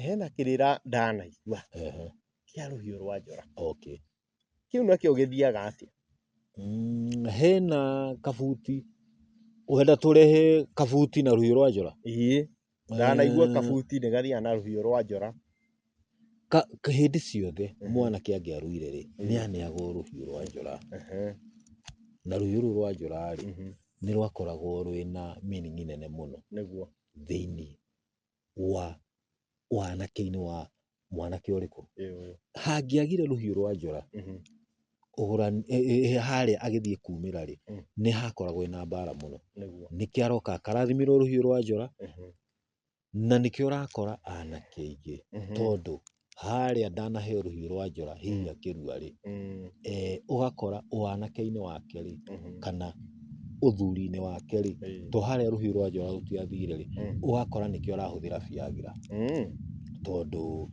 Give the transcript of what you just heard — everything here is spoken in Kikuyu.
Hena kĩrĩra ndanaigua kĩa rũhiũ rwa njora. Kĩu nakĩo gĩthiaga atĩa? Hena kabuti, ũrenda tũrehe kabuti na rũhiũ rwa njora? Ĩĩ, ndanaigua kabuti nĩ gathiaga na rũhiũ rwa njora. Hĩndĩ ciothe mwanake angĩaruire rĩ, nĩ aneagwo rũhiũ rwa njora. Na rũhiũ rũu rwa njora rĩ, nĩ rwakoragwo rwĩna meaning nene mũno thĩiniĩ wa wanake-inĩ wa mwanake ũrĩkũ. Hangĩagire rũhiũ rwa njora, harĩa agĩthiĩ kumĩra rĩ, nĩ hakoragwo na mbara mũno. Nĩkĩo aroka akarathimĩrwo rũhiũ rwa njora, na nĩkĩo ũrakora anake aingĩ, tondũ harĩa ndanaheo rũhiũ rwa njora hihi akĩrua rĩ, ũgakora wanake-inĩ wake rĩ, kana ũthuri-inĩ wake rĩ, to harĩa rũhiũ rwa njora rũtiathire rĩ, ũgakora nĩkĩo arahũthĩra Viagra, tondũ